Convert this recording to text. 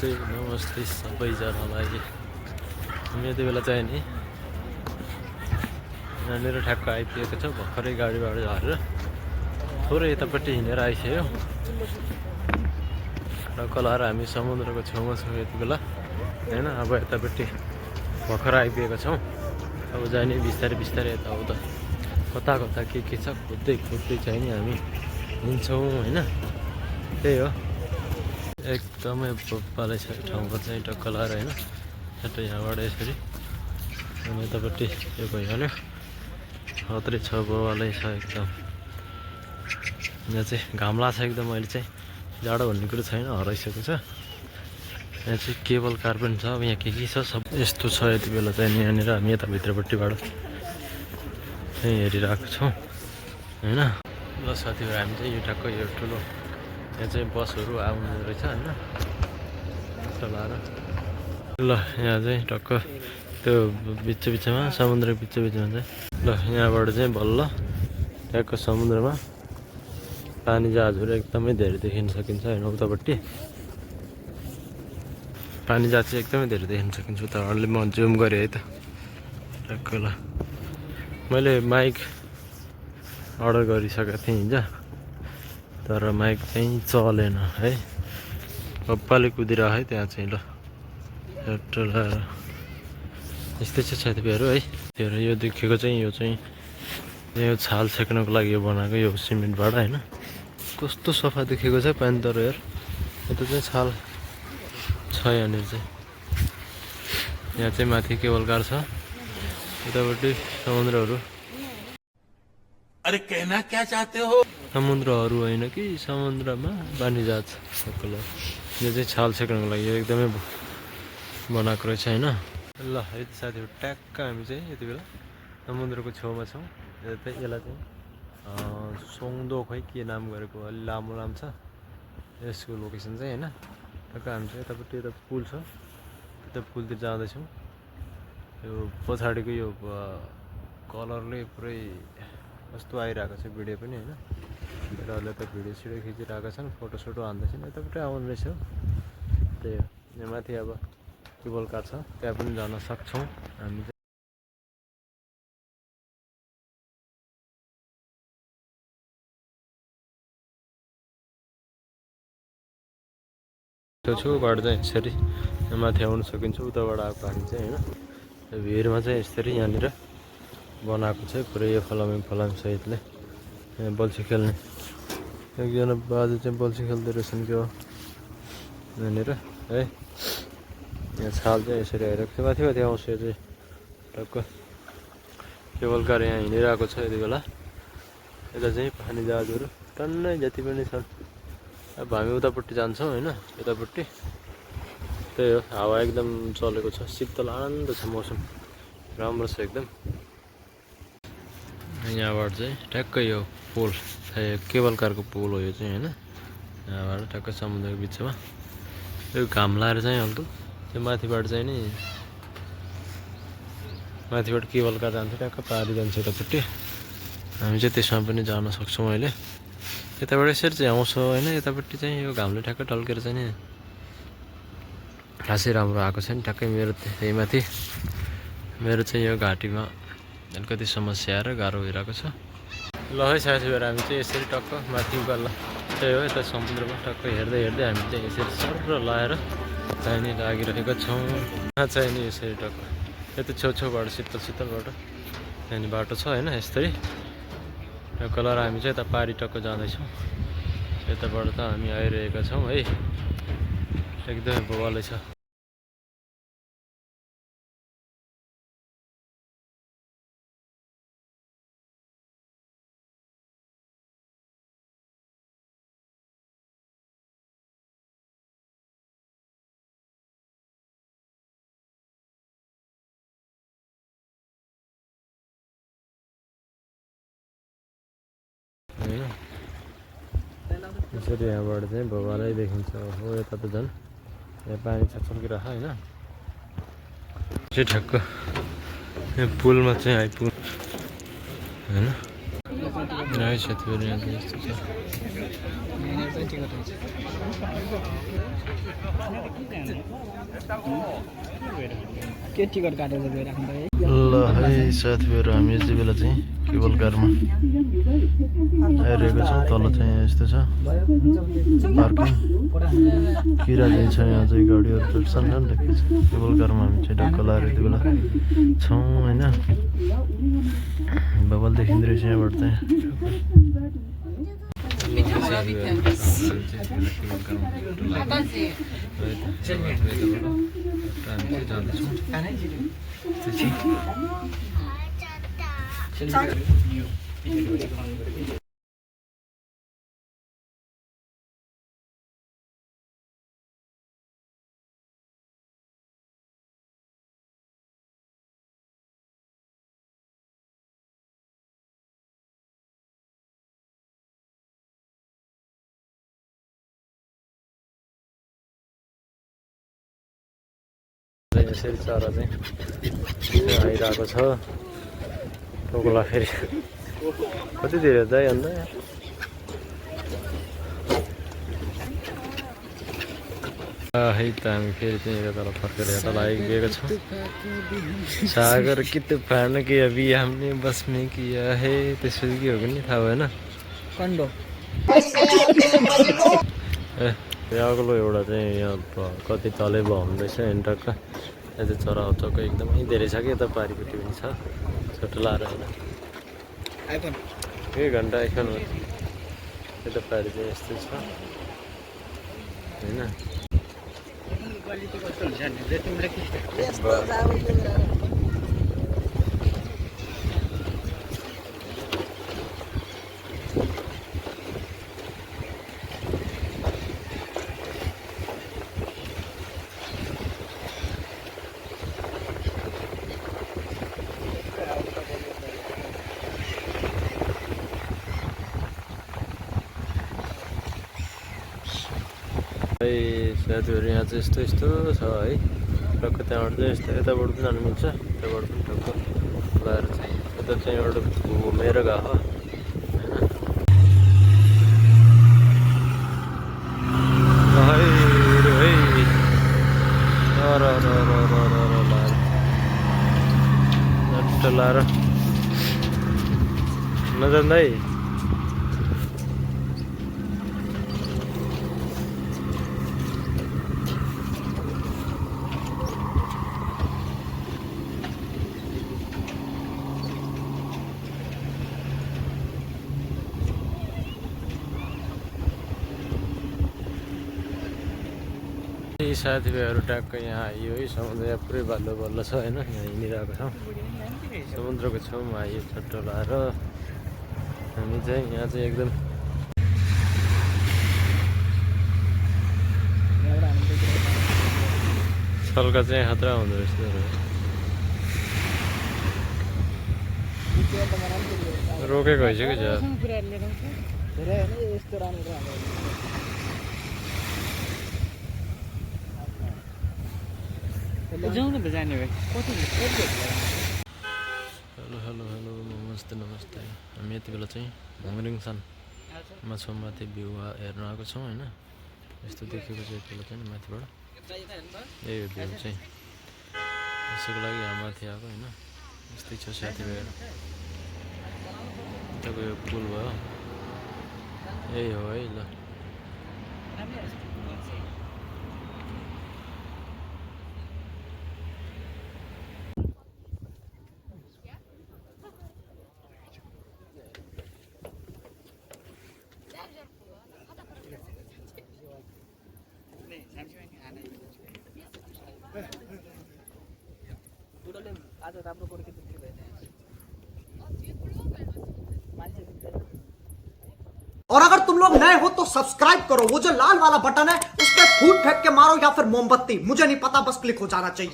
नमस्ते सबैजनालाई। हामी यति बेला चाहिँ नि यहाँनिर ठ्याक्क आइपुगेको छ। भर्खरै गाडीबाट झरेर थोरै यतापट्टि हिँडेर आइसक्यो र कलाएर हामी समुद्रको छेउमा छौँ यति बेला होइन। अब यतापट्टि भर्खर आइपुगेका छौँ। अब जाने बिस्तारै बिस्तारै यताउता कता कता के छ खोज्दै खोज्दै चाहिँ नि हामी हिँड्छौँ होइन। त्यही हो, एकदमै बब्बालै छ ठाउँको चाहिँ टक्क लाएर होइन। यता यहाँबाट यसरी अनि यतापट्टि यो भइहाल्यो। खत्रै छ, बब्बालै छ एकदम। यहाँ चाहिँ घाम लाग्छ एकदम। अहिले चाहिँ जाडो भन्ने कुरो छैन, हराइसकेको छ। यहाँ चाहिँ केबल कार पनि छ। अब यहाँ के छ सब यस्तो छ यति बेला चाहिँ यहाँनिर। हामी यता भित्रपट्टिबाट चाहिँ हेरिरहेको छौँ होइन। ल साथीहरू, हामी चाहिँ यो ठ्याक्क यो ठुलो यहाँ चाहिँ बसहरू आउनु रहेछ होइन चलाएर। ल यहाँ चाहिँ टक्क त्यो बिचमा समुद्र बिचमा चाहिँ ल यहाँबाट चाहिँ बल्ल ट्याक्क समुद्रमा पानी जहाजहरू एकदमै धेरै देखिन सकिन्छ होइन। उतापट्टि पानी जहाज चाहिँ एकदमै धेरै देखिन सकिन्छ उताहरूले। म जुम गरेँ है त ट्याक्क। ल मैले माइक अर्डर गरिसकेको थिएँ हिजो, तर माइक चाहिँ चलेन है। पप्पाले कुदिरह है त्यहाँ चाहिँ। ल लगाएर यस्तै छ साथीभाइहरू है। त्यो यो देखेको चाहिँ यो चाहिँ यो छाल छेक्नको लागि यो बनाएको यो सिमेन्टबाट होइन। कस्तो सफा देखेको छ पानी तर हेर। यता चाहिँ छाल छ यहाँनिर चाहिँ। यहाँ चाहिँ माथि केबल कार छ, यतापट्टि समुद्रहरू। अरे कहना क्या चाहते हो? समुद्रहरू होइन कि समुद्रमा पानी जहाज सबको लागि यो चाहिँ छाल छेक्नको लागि यो एकदमै बनाएको रहेछ होइन। ल है साथीहरू, ट्याक्क हामी चाहिँ यति बेला समुद्रको छेउमा छौँ। यसलाई चाहिँ सोङदो खै के नाम गरेको, अलि लामो छ यसको लोकेसन चाहिँ होइन। टक्क हामी चाहिँ यतापट्टि यता पुल छ, त्यो पुलतिर जाँदैछौँ। यो पछाडिको यो कलरले पुरै कस्तो आइरहेको छ भिडियो पनि होइन। केटाहरूले त भिडियो सिडियो खिचिरहेका छन्, फोटोसोटो हान्दैछन्। यतापट्टि आउनु रहेछ। त्यही हो, यहाँ माथि अब केबल कार छ, त्यहाँ पनि जान सक्छौँ हामी चाहिँ। त्यो छेउबाट चाहिँ यसरी माथि आउनु सकिन्छ उताबाट आएको हामी चाहिँ होइन। भिरमा चाहिँ यसरी यहाँनिर बनाएको छ पुरै यो फलामी सहितले। यहाँ बल्छी खेल्ने एकजना बाजे चाहिँ बल्छी खेल्दै रहेछन् क्या यहाँनिर है। यहाँ छाल चाहिँ यसरी आइरहेको थियो, माथि माथि आउँछ यो चाहिँ टक्क केबल कार यहाँ हिँडिरहेको छ यति बेला। यता चाहिँ पानी जहाजहरू टन्नै जति पनि छन्। अब हामी उतापट्टि जान्छौँ होइन, यतापट्टि। त्यही हो, हावा एकदम चलेको छ, शीतल आनन्द छ मौसम, राम्रो छ एकदम। यहाँबाट चाहिँ ट्याक्कै यो पोल केबल कारको पोल हो यो चाहिँ होइन। यहाँबाट ट्याक्कै समुद्रको बिचमा यो घाम लाएर चाहिँ हल्का त्यो माथिबाट चाहिँ नि माथिबाट केबल कार जान्छ, ट्याक्क पारी जान्छ यतापट्टि। हामी चाहिँ त्यसमा पनि जान सक्छौँ अहिले। यताबाट यसरी चाहिँ आउँछ होइन। यतापट्टि चाहिँ यो घामले ठ्याक्कै टल्केर चाहिँ नि खासै राम्रो आएको छैन। ठ्याक्कै मेरो त्यही माथि मेरो चाहिँ यो घाँटीमा अलिकति समस्या आएर गाह्रो भइरहेको छ। ल है साथीभाइहरू, हामी चाहिँ यसरी टक्क माथि उकालो त्यही हो यता समुद्रमा टक्क हेर्दै हेर्दै हामी चाहिँ यसरी सर लाएर चाहिँ नि लागिरहेका छौँ। यहाँ चाहिँ नि यसरी टक्क यता छेउछेउबाट शीतलबाट चाहिँ नि बाटो छ होइन। यस्तै टक्क लाएर हामी चाहिँ यता पारी टक्क जाँदैछौँ। यताबाट त हामी आइरहेका छौँ है। एकदमै बवालै छ। होइन यसरी यहाँबाट चाहिँ भवालै देखिन्छ। हो यता त झन् यहाँ पानी छल्किरहेको होइन। चाहिँ ठ्याक्क यहाँ पुलमा चाहिँ आइपुग्नु होइन। रहेछ फेरि यहाँ चाहिँ यस्तो छ के टिकट काटेर गइराख्नु है ल है साथीहरू हामी यति बेला चाहिँ केबल कारमा आइरहेको छौँ तल चाहिँ यस्तो छ पार्किङ किरा चाहिँ छ यहाँ चाहिँ गाडीहरू चढ्छन् नि त केबल कारमा हामी चाहिँ ढक्क लाएर यति बेला छौँ होइन बबल देखिँदो रहेछ यहाँबाट चाहिँ यसरी चरा चाहिँ आइरहेको छ टोकला फेरि कति धेरै दाइ अन्त है त हामी फेरि चाहिँ यता फर्केर यता लागिदिएको छौँ सागर कि तूफान के अभी हमने बस में किया है त्यसपछि के हो कि नि थाहा भएन कन्डो ए अग्लो एउटा चाहिँ यहाँ कति तलै भयो हुँदैछ एन्टक्क यहाँ चाहिँ चरा चक्क एकदमै धेरै छ कि यता पारिपट्टि पनि छ छोटो लाएर होइन आइफोन 1 घन्टा आइफोन यता पारि चाहिँ यस्तै छ होइन साथीहरू यहाँ चाहिँ यस्तो यस्तो छ है टक्क त्यहाँबाट चाहिँ यस्तो यताबाट पनि जानु मिल्छ यताबाट पनि टक्क लगाएर चाहिँ यता चाहिँ एउटा घुमेर गएको होइन लाएर नजान्दै साथीभाइहरू ट्याक्क यहाँ आइयो है समुद्र यहाँ पुरै बाल्लो बल्ल छ होइन यहाँ हिँडिरहेको छौँ समुद्रको छेउमा आइयो छट्टो लाएर हामी चाहिँ यहाँ चाहिँ एकदम छल्का चाहिँ खतरा हुँदो रहेछ रोकेको भइसक्यो छ जाउँ न त जाने भाइ हेलो हेलो हेलो नमस्ते नमस्ते हामी यति बेला चाहिँ भङ्रिङसनमा छौँ माथि भ्यू हेर्न आएको छौँ होइन यस्तो देखेको चाहिँ यति बेला चाहिँ माथिबाट यही हो भ्यू चाहिँ यसको लागि यहाँ माथि आएको होइन यस्तै छ साथीभाइहरू यताको यो पुल भयो यही हो है ल आज राम्रो पढ्यो के भएन और अगर तुम लोग नए हो तो सब्सक्राइब करो, वो जो लाल वाला बटन है उस पर फूट फेंक के मारो या फिर मोमबत्ती, मुझे नहीं पता, बस क्लिक हो जाना चाहिए।